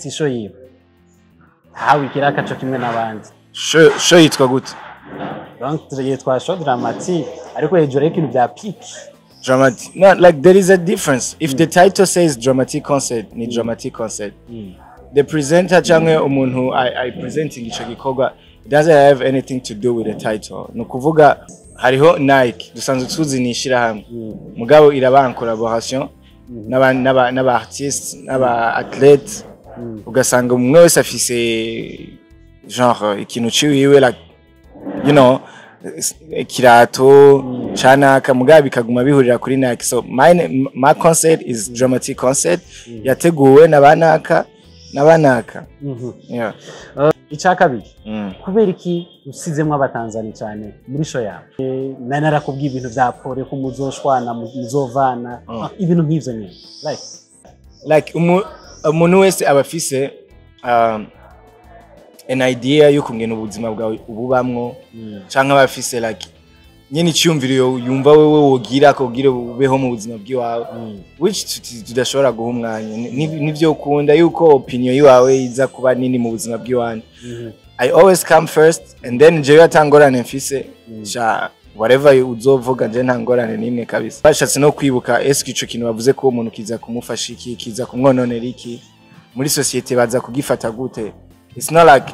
Si show yiwe, hawe ikiraka co kimwe n'abandi. Show yitwa gute? Donc yitwa show Drama-T, ariko hejuru y'ibintu bya pic. Dramatic. No, like there is a difference. If the title says Drama-T concert, ni Drama-T concert. The presenter canke umuntu I presenting ico gikorwa, it doesn't have anything to do with the title. Ni ukuvuga hariho Nike dusanzwe tuzi, ni ishirahamwe, mugabo iraba en collaboration n'aba artistes, n'aba athlètes, ugasanga umwe wese afise genre ikintu ciwiwe, like ikirato canaka, mugabo bikaguma bihurira kuri Nike. So my concert is Drama-T concert yateguwe n'abanaka n'abanaka, yeah. Icya kabiri, kubera iki usizemwo Abatanzania cyane muri show yawe? Nari narakubwiye ibintu vya pore ko muzoshwana, muzovana, ibintu nk'ivyo nyene, like. Like umuntu wese aba afise an idea y'ukungena ubuzima bwawe ububamwo, canke aba afise like nyene iciyumviro yumva wewe wogira kugira ubeho mu buzima bw'iwawe, which tudashobora guha umwanya. Nivyo ukunda yuko opinion yiwawe iza kuba nini mu buzima bw'iwanyu. I always come first and then jewe atangorane mfise sha, whatever uzovuga nje nta ngorane nimwe kabisa. Bashatse no kwibuka, eske ico kintu bavuze ko uwo muntu kiza kumufasha iki, kiza kumwononera iki muri société, baza kugifata gute? It's not like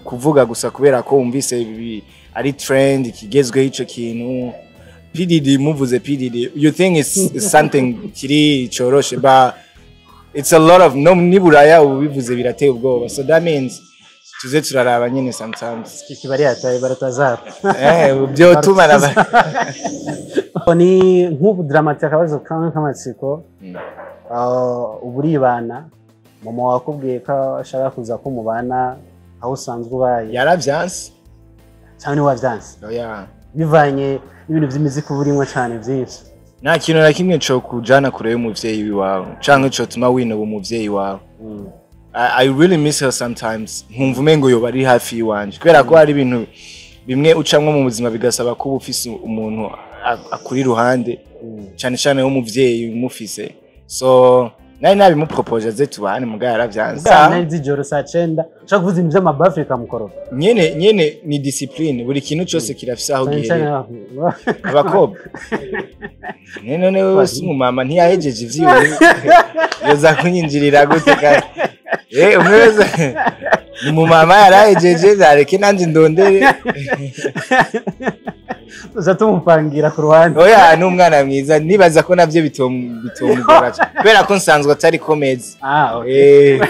kuvuga gusa kubera ko wumvise ari trend kigezweho ico kintu. PDD, muvuze PDD, you think it's something kiri coroshe, but it's a lot of no niburaya ubu bivuze birateye ubwoba. So that means tuze turaraba nyene sometimes. Kibari yataye baratazara. Byotuma naba Ni nk'ubu Drama-T, akabazo kamwe k'amatsiko. Ubu uribana, mama wakubwiye ko ashaka kuza ko mubana aho usanzwe ubaye? Yaravyanse. Cyangwa ni wavyanse? Oya. Bivanye n'ibintu by'imiziki uba urimo cyane byinshi. Nta kintu na kimwe co kujana kure y'umuvyeyi wiwawe canke cotuma winoba umuvyeyi wawe. I really miss her sometimes, nkumva umengo yoba ari hafi yiwanje, kubera ko hari ibintu bimwe ucamwo mu buzima bigasaba kuba ufise umuntu akuri iruhande, cyane cyane w'umuvyeyi umufise. So nari nabimupropoje aze tubane, mugabo yaravyanse. Saa 8 z'ijoro, saa 9, ushaka kuvuza ibintu by'amabafure ikamukoropa. Nyene nyene ni discipline, buri kintu cyose kirafise aho Cyane cyane giherera. Abakobwa none wewe si umumama, ntiyahejeje ivyiwe, yoza kunyinjirira gute? Kandi umwe wese ni umumama, yarahejeje, nareke nanje ndondere. Tuza tumupangira ku ruhande. Oya, ni umwana mwiza, nibaza ko navyo bitomugora cane, kubera ko nsanzwe atari komeza. Ah, okay.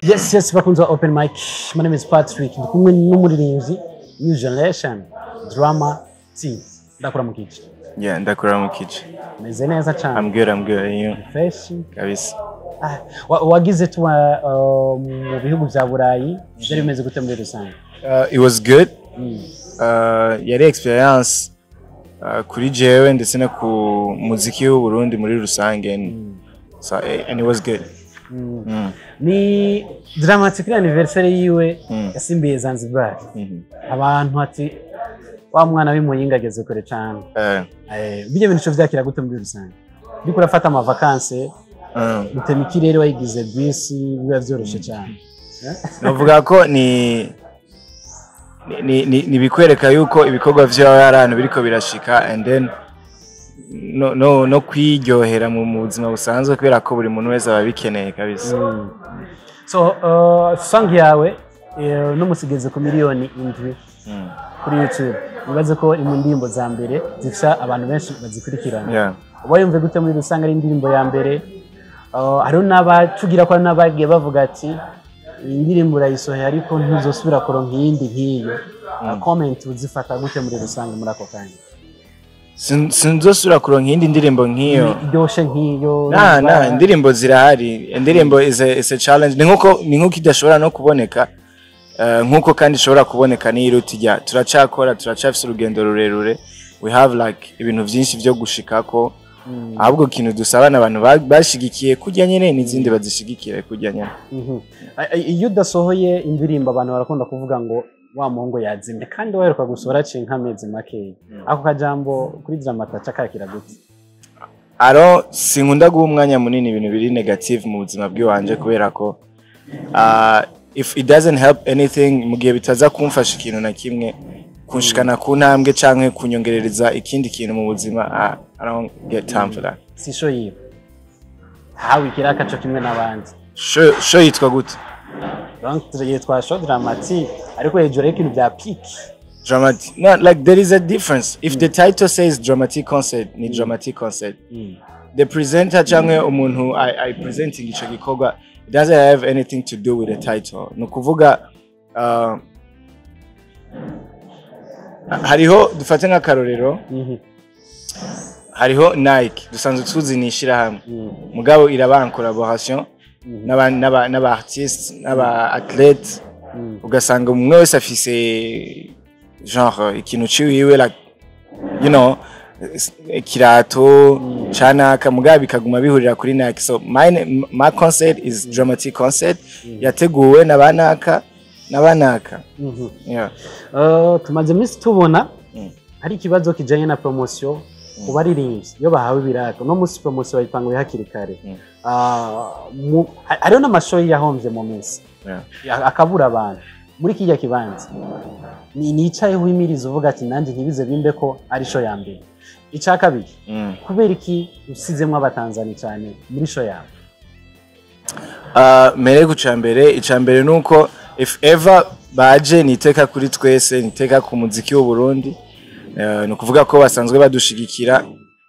Yes, bakunzi ba Open Mic. My name is Patrick. Ndi kumwe n'umuririmbyi New Generation Drama T. Ndakuramukije. Yeah, ndakuramukije. Meze neza cyane. I'm good, I'm good. And you? Fresh. Kabisa. Ah, wagize tuba mu bihugu bya Burayi, byari bimeze gute muri rusange? It was good. Yari experience kuri jewe ndetse no ku muziki w'u Burundi muri rusange, so, and it was good. Ni Drama-T kuri anniversaire yiwe yasimbiye Zanzibar. Abantu ati wa mwana w'imuyinga ageze kure cyane. Bijya bintu vyakira gute muri rusange? Uriko urafata ama vacances, gutema ikirere wayigize bisi biba vyoroshe cyane. Novuga ko ni bikwereka yuko ibikorwa vyawe ari ahantu biriko birashika, and then no kwiryohera mu buzima busanzwe, kubera ko buri muntu wese aba abikeneye kabisa. So song yawe n'umusigeze ku miliyoni 7 kuri YouTube. Nibaze ko iri mu ndirimbo za mbere zifite abantu benshi bazikurikirana. Uba yumve gute muri rusange ari indirimbo ya mbere? Hariho n'abatugira ko hari n'abagiye bavuga ati iyi ndirimbo urayisohoye ariko ntuzosubira kuronka iyindi nk'iyo. Comment uzifata gute muri rusange muri ako kanya? Sinzosubira kuronka iyindi ndirimbo nk'iyo. Iryoshe nk'iyo. Na indirimbo zirahari, indirimbo is a challenge, ni nkuko idashobora no kuboneka, nkuko kandi ishobora kuboneka n'iyiruta ijya. Turacakora, turacafise urugendo rurerure, we have like ibintu vyinshi vyo gushikako. Ahubwo ikintu dusaba n'abantu bashigikiye kurya nyene, n'izindi bazishigikire kurya nyene. Iyo udasohoye indirimbo, abantu barakunda kuvuga ngo wa muhungu yazimye, kandi waheruka gusohora aciye nk'amezi makeya. Ako kajambo kuri Drama T kakira gute? Aro sinkunda guha umwanya munini ibintu biri negative mu buzima bw'iwanje, kubera ko if it doesn't help anything, mu gihe bitaza kumfasha ikintu na kimwe kunshikana ku ntambwe canke kunyongerereza ikindi kintu mu buzima, I don't get time for that. Si show yiwe hawe ikiraka co kimwe n'abandi? Show yitwa gute? Donc yitwa show Drama T, ariko hejuru y'ibintu bya pic. Dramatic. No, like there is a difference. If the title says dramatic concert, ni dramatic concert. The presenter canke umuntu I presenting ico gikorwa, it doesn't have anything to do with the title. Ni ukuvuga hariho, dufate nk'akarorero, hariho Nike dusanzwe tuzi, ni ishirahamwe, mugabo iraba en collaboration n'aba artistes, n'aba athlètes, ugasanga umwe wese afise genre ikintu ciwiwe, like ikirato canaka, mugabo bikaguma bihurira kuri Nike. So my concert is dramatic concert yateguwe n'abanaka n'abanaka. Yeah. Tumaze iminsi tubona hari ikibazo kijanye na promotion ku baririmbyi iyo bahawe ibiraka. Uno munsi promotion bayipanguye hakiri kare. Hariho n'ama show yahomvye mu minsi akabura abantu muri kirya kibanza. Ni nicaye wimiriza uvuga ati nanjye ntibize bimbe ko ari show ya mbere. Icya kabiri, kubera iki usizemwo Abatanzani cyane muri show yawe? Mere ku cambere, icambere nuko if ever baje, niteka kuri twese, niteka ku muziki w'u Burundi. Ni ukuvuga ko basanzwe badushigikira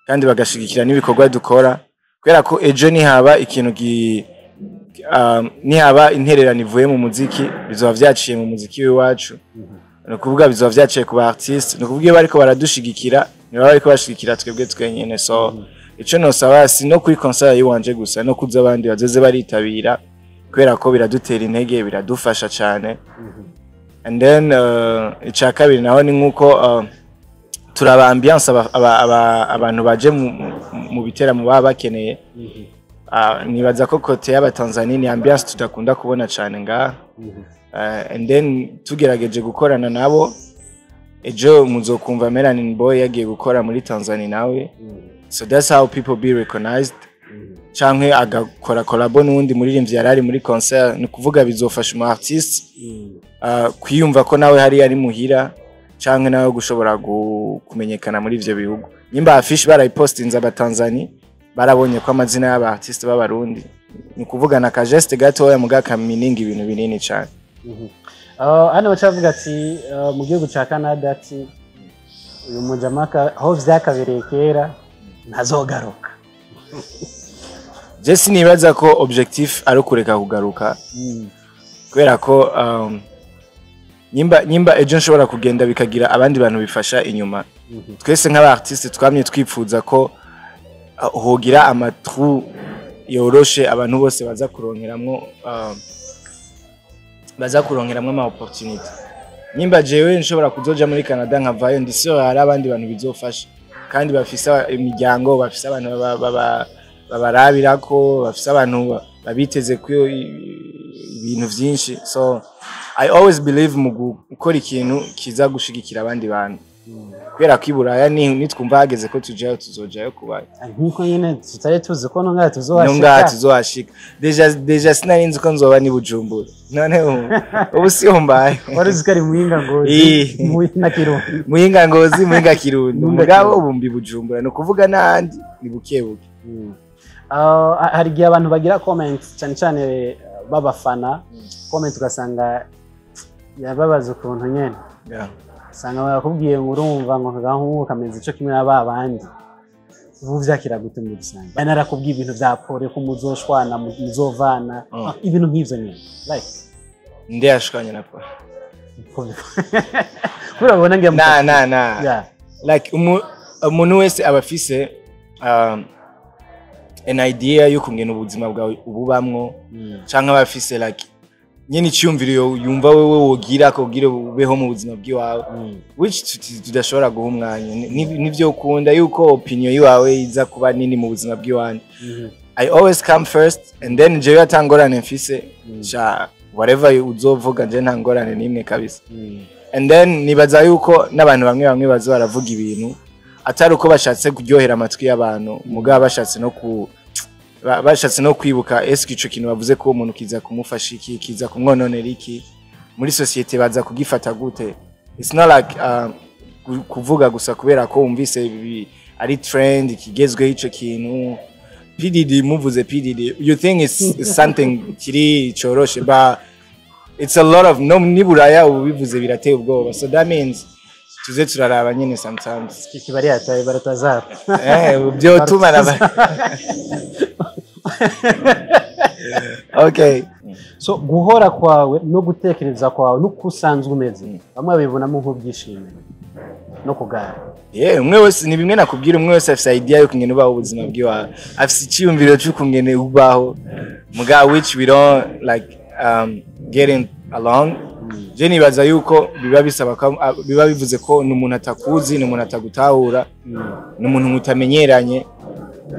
kandi bagashigikira n'ibikorwa dukora, kubera ko ejo nihaba ikintu nihaba intererano ivuye mu muziki, bizoba vyaciye mu muziki w'iwacu, ni ukuvuga bizoba vyaciye ku ba artiste. Ni ukuvuga iyo bariko baradushigikira, ntibaba bariko bashigikira twebwe twenyene. So ico nosaba, si no kuri concert yiwanje gusa, no kuza abandi bazoze baritabira, kubera ko biradutera intege, biradufasha cane. And then ica kabiri naho ni nkuko turaba ambiance abantu baje mu biteramo baba bakeneye. Nibaza ko côté y'Abatanzania ni ambiance tudakunda kubona cane ngaha. And then tugerageje gukorana nabo, ejo muzokumva Melanin Boy yagiye gukora muri Tanzania nawe. So that's how people be recognized, canke agakora collabo n'uwundi muririmbyi yari ari muri concert. Ni ukuvuga bizofasha umu artiste kwiyumva ko nawe hari ari muhira, canke nawe gushobora kumenyekana muri ivyo bihugu. Nyimba affiche barayipostinze, Abatanzani barabonye ko amazina y'aba artiste b'Abarundi, ni ukuvuga na ka geste gatoya muga kamininga ibintu binini cane. Hano bacavuga ati mu gihugu ca Canada ati uyu mujamaka aho vyakabereye kera ntazogaruka. Je sinibaza ko objectif ari ukureka kugaruka, kubera ko nyimba ejo nshobora kugenda bikagira abandi bantu bifasha inyuma. Twese nk'aba artiste twamye twipfuza ko hogira ama trou yoroshe abantu bose baza kuronkeramwo ama opportunity. Nyimba jewe nshobora kuzoja muri Canada nkavayo, ndisi hari abandi bantu bizofasha, kandi bafise imiryango, bafise abantu babarabirako, bafise abantu babiteze ko ibintu vyinshi. So I always believe mu gukora ikintu kiza gushigikira abandi bantu, kubera ko i Buraya nitwumva hageze ko tujayo, tuzojayo kubayo. Nkuko nyine tutari tuzi ko nongaha no tuzohashika. Ngaha tuzohashika. Déjà sinari nzi ko nzoba ni Bujumbura, none ubu siho mbaye. Wari uzi ko ari Muyinga, Ngozi, na Kirundo. Muyinga, Ngozi, Muyinga, Kirundo. Muyinga, mugabo Kirundo. ubu mbi Bujumbura, ni ukuvuga n'ahandi ni buke buke. Hari igihe abantu bagira comment, cyane cyane b'abafana, comment ugasanga yababaza ukuntu nyene, usanga barakubwiye ngo urumva ngo gahungu kameze ico kimwe na ba bandi. Ubu vyakira gute muri rusange? Bari narakubwiye ibintu vya pore ko muzoshwana, muzovana, ibintu nk'ivyo nyene, like Nde yashwanye na Paul? Kubera babona ngira Na like umuntu wese aba afise an idea y'ukungena ubuzima bwawe ububamwo, canke aba afise like Nyene iciyumviro yumva wewe wogira kugira ubeho mu buzima bw'iwawe, which tudashobora guha umwanya. Nivyo ukunda yuko opinion yiwawe iza kuba nini mu buzima bw'iwanyu. I always come first and then jewe atangorane mfise sha, whatever uzovuga, nje nta ngorane nimwe kabisa. And then nibaza yuko n'abantu bamwe bamwe baza baravuga ibintu atari uko bashatse kuryohera amatwi y'abantu, mugabo bashatse no kwibuka eske ico kintu bavuze ko uwo muntu kiza kumufasha iki, kiza kumwononera iki muri société, baza kugifata gute. It's not like kuvuga gusa kubera ko wumvise ari trend kigezweho ico kintu. PDD, muvuze PDD, you think it's something kiri coroshe, but it's a lot of no niburaya ubu bivuze birateye ubwoba. So that means tuze turaraba nyene sometimes. Kiba ari hataye baratazara. Byotuma naba okay. So guhora kwawe no gutekereza kwawe nuko usanzwe umeze, bamwe babibonamo nk'ubyishimo no kugara. Yeah, umwe wese, ni bimwe nakubwira, umwe wese afise idea yo kungene ubaho ubuzima bwiwawe, afise iciyumviro c'ukungene ubaho, muga which we don't like getting along. Je nibaza yuko biba bisaba ko biba bivuze ko ni umuntu atakuzi, ni umuntu atagutahura, ni umuntu mutamenyeranye.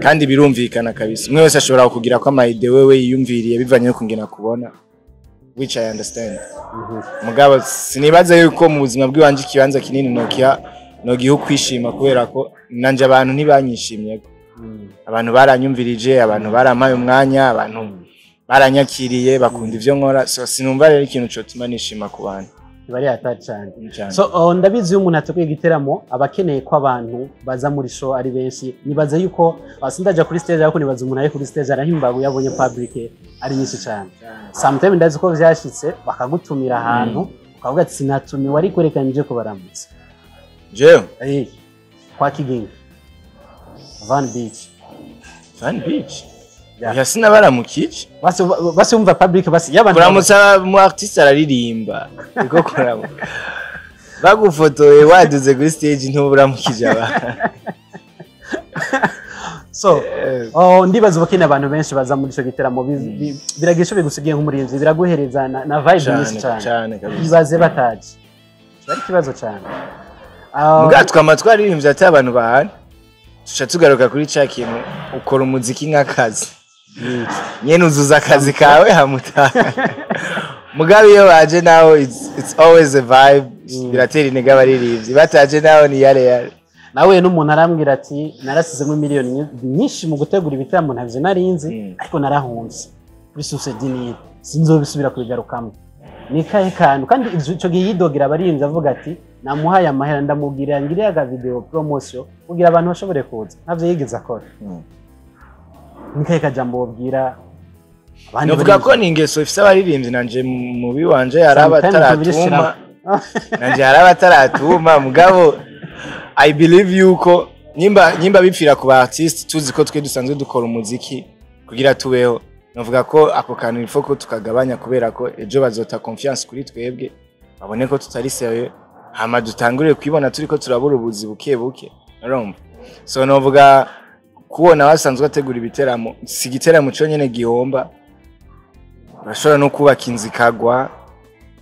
Kandi birumvikana kabisa, umwe wese ashobora kugira ko ama idées wewe yiyumviriye bivanye no kungena kubona, which I understand. Mugabo sinibaza yuko mu buzima bw'iwanje ikibanza kinini nokiha nogiha ukwishima, kubera ko nanje abantu ntibanyishimye. Abantu baranyumvirije, abantu barampaye umwanya, abantu baranyakiriye, bakunda ivyo nkora. So sinumva rero ikintu cotuma nishima ku bantu. Kiba ari hatari cyane. Cane. So ndabizi iyo umuntu ateguye igiteramo aba akeneye ko abantu baza muri show ari benshi. Nibaza yuko sindaja kuri stage, ariko nibaza umuntu ari kuri stage arahimbaga iyo abonye public ari nyinshi cyane. Sometimes ndazi ko vyashitse bakagutumira ahantu ukavuga ati: "Sinatumiwe, ariko reka nje kubaramutsa." Jewe? Kwa Kigingi Van Beach. Van Beach? Yeah. Oya, sinabaramukije. Basi basi wumva public basi y'abantu. Kuramutsa mu artiste araririmba niko kuramutsa. Bagufotoye waduze kuri stage, ntuburamukije abantu. So oh, ndibaza ubakeneye abantu benshi baza muri ico giteramo, biragira ico bigusigiye nk'umurinzi, biraguhereza na vibe nyinshi cyane cyane. Cyane kabisa. Ibaze bataje, kiba ari ikibazo cyane. Muga twama twaririmbye ati abantu bahari, tuca tugaruka kuri ca kintu: ukora umuziki nk'akazi nyene, uzuza akazi kawe hamutaha. Mugabe iyo baje nawe it's always a vibe, biratera intege abaririmbyi. Bataje nawe ni yare yare. Nawe n'umuntu arambwira ati: "Narasizemo miliyoni nyinshi mu gutegura ibitaramo, ntavyo narinzi, ariko narahunze kuri Source du Nil, sinzobisubira kubigarukamo." Ni kahe kantu kandi ico gihe yidogera abaririmbyi avuga ati: "Namuhaye amahera, ndamubwira ngiriye aga video promotion kugira abantu bashobore kuza, ntavyo yigeze akora." Ni kahe kajambo wobwira abandi Novuga ko baririmbyi? ni ingeso ifise abaririmbyi. Nanje mubi wanje hari Sometimes abataratuma, tubirishiramo. nanje hari abataratuma. Mugabo I believe yuko nyimba bipfira ku ba artiste, tuzi ko twe dusanzwe dukora umuziki kugira tubeho, novuga ko ako kantu ifo ko tukagabanya, kubera ko ejo bazota confiance kuri twebwe, babone ko tutari sérieux, hama dutangure kwibona turiko turabura ubuzi buke buke, urumva? So novuga kubona basanzwe bategura ibiteramo, si igiteramo conyene gihomba, urashobora no kubaka inzu ikagwa.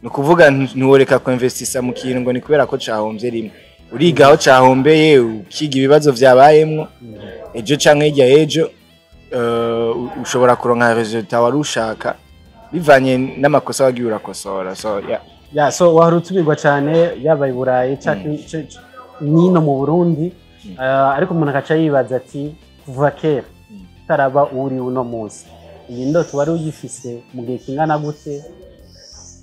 Ni ukuvuga ntiworeka kuinvestisa mu kintu ngo ni kubera ko cahombye rimwe. Uriga aho cahombeye, ukiga ibibazo vyabayemwo, ejo canke hirya y'ejo ushobora kuronka résultat wari ushaka bivanye n'amakosa wagiye urakosora. So yeah. Yeah, so wahora utumirwa cyane, yaba i Burayi canke nino mu Burundi. Ariko umuntu akaca yibaza ati: "Kuva kera utaraba uri uno munsi, iyi ndoto wari uyifise mu gihe kingana gute?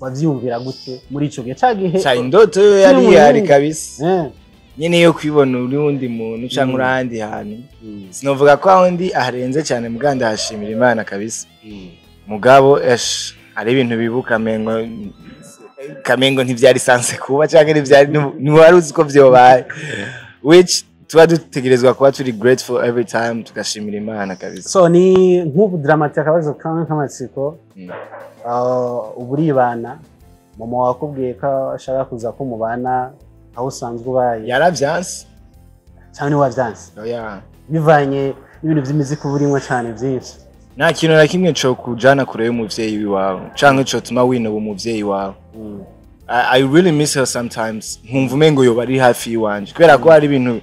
Wavyiyumvira gute muri ico gihe ca gihe?" Ca indoto yo yari Kiri mu ihari Burundi. kabisa, nyene yo kwibona uri wundi muntu canke uri ahandi hantu. Sinovuga ko aho ndi aharenze cyane, muga ndahashimira Imana kabisa. Mugabo esh, hari ibintu bibuka mengo kamengo ntivyari sanse kuba, canke ntivyari, ntiwari uzi ko vyobaye, which tuba dutegerezwa kuba turi grateful every time, tugashimira Imana kabisa. So ni nk'ubu Drama-T, akabazo kamwe k'amatsiko. Ubu uribana, mama wakubwiye ko ashaka kuza ko mubana aho usanzwe ubaye? Yaravyanse. Cyangwa ni wavyanse? Oya. Bivanye n'ibintu by'imiziki uba urimo cyane byinshi. Nta kintu na kimwe co kujana kure y'umuvyeyi wiwawe canke cotuma winoba umuvyeyi wawe. I really miss her sometimes, nkumva umengo yoba ari hafi yiwanje, kubera ko hari ibintu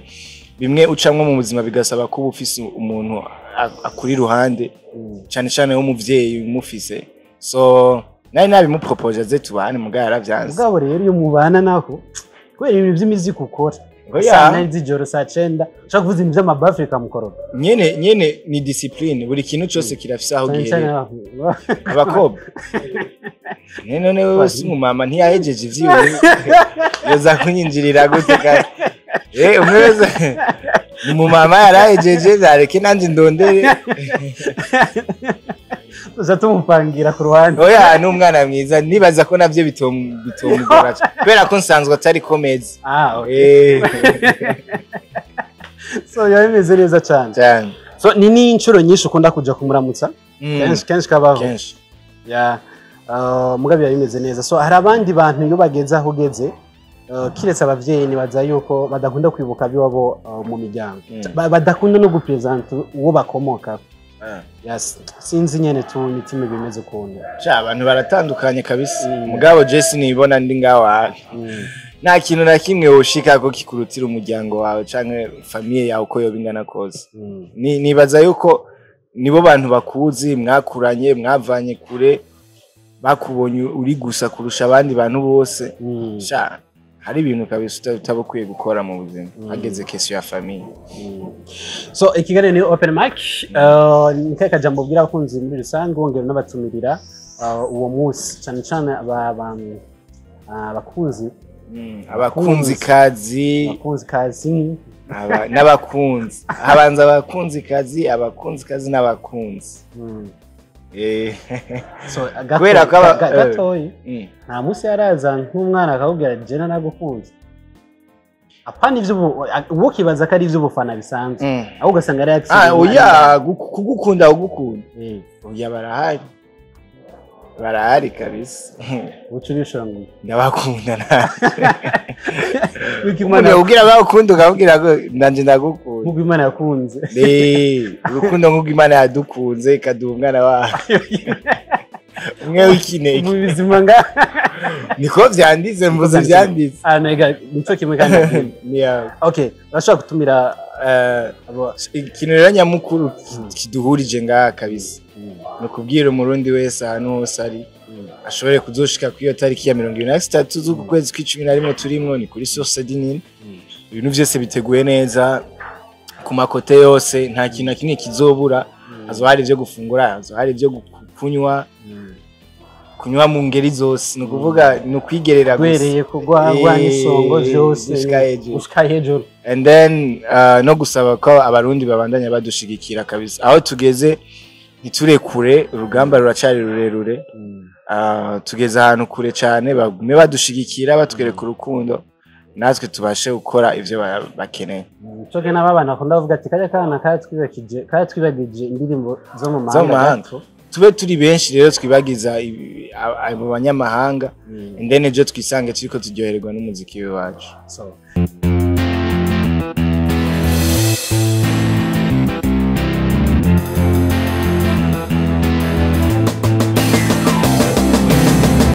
bimwe ucamwo mu buzima bigasaba kuba ufise umuntu akuri iruhande, cane cane w'umuvyeyi umufise. So nari nabimupropoje aze tubane, mugabo yaravyanse. Mugabo rero iyo mubana naho, kubera ibintu by'imiziki ukora Oya. saa 8 z'ijoro, saa 9, ushobora kuvuza ibintu by'amabafure ikamukoropa. Nyene nyene ni discipline, buri kintu cose kirafise aho Cyane cyane giherera. Abakobwa none wewe si umumama, ntiyahejeje ivyiwe, yoza kunyinjirira gute? Kandi umwe wese ni umumama, yarahejeje, zareke nanje ndondere. Tuza tumupangira ku ruhande. Oya, ni umwana mwiza, nibaza ko navyo bitomugora cane, kubera ko nsanzwe atari komeza. Ah, okay. So biba bimeze neza cyane. Cyane. So ni n'inshuro nyinshi ukunda kuja kumuramutsa? Kenshi kenshi kabaho? Kenshi. Ya, mugabo biba bimeze neza. So hari abandi bantu iyo bageze aho ugeze, kiretse abavyeyi, nibaza yuko badakunda kwibuka abiwabo mu miryango. Badakunda no gupresenta uwo bakomoka. Yes. Sinzi nyene tu imitima bimeze ukuntu. Sha, abantu baratandukanye kabisa. Mugabo je sinibona ndi ngaho hantu. Nta kintu na kimwe woshika ko kikurutira umuryango wawe canke famille yawe, uko yoba ingana kose. Nibaza yuko nibo bantu bakuzi, mwakuranye, mwavanye kure, bakubonye uri gusa kurusha abandi bantu bose. Sha, hari ibintu kabisa utaba ukwiye gukora mu buzima hageze question ya famille. So ikiganiro ni open mic. Ni kahe kajambo ubwira abakunzi muri rusange, wongera unabatumirira uwo munsi, cyane cyane abakunzi? Abakunzi kazi. Abakunzi kazi. N'abakunzi habanza abakunzi kazi, abakunzi kazi n'abakunzi. So Kubera ko gatoyi, nta munsi yaraza nk'umwana akakubwira jena nagukunze? Apana ivy'ubu, uwo ukibaza ko ari ivy'ubufana bisanzwe, ahubwo ugasanga ari Ah, oya, kugukunda kugukunda. Oya, barahari, barahari kabisa. Uca ubishora ngo Ndabakunda nawe. Wiko Imana Umuntu ubwira bagukunda, ukabwira ko nanje ndagukunda. Nk'uko Imana yakunze. Urukundo nk'uko Imana yadukunze ikaduha umwana wayo umwe w'ikinege. Mu bizima nga Niko vyanditse, mvuze vyanditse. Ah, nega nico kimwe kandi. Yeah. Okay, urashobora gutumira abo. Ikintu rero nyamukuru kiduhurije ngaha kabisa ni ukubwira Umurundi wese ahantu hose ari ashobore kuzoshika kuri iyo tariki ya 23 z'uku kwezi kw'11 turimwo, ni kuri Source du Nil. Ibintu vyose biteguye neza ku ma côtés yose, nta kintu na kimwe kizobura. Hazoba hari ivyo gufungura, hazoba hari ivyo kunywa, kunywa mu ngeri zose, ni ukuvuga ni ukwigerera gusa. Guhereye kugwagwa n'isongo vyose. Gushika hejuru. Gushika hejuru. And then no gusaba ko Abarundi babandanya badushigikira kabisa. Aho tugeze ntiturekure, urugamba ruracari rurerure. Tugeze ahantu kure cyane, bagume badushigikira, batwereka urukundo, natwe tubashe gukora ivyo bakeneye. Coke n'aba bana bakunda bavuga ati kajya kana karatwibagije indirimbo zo mu Zo mu mahanga mahanga. Gato. Tube turi benshi rero twibagiza abo banyamahanga, and then ejo twisange turiko turyohererwa n'umuziki w'iwacu. So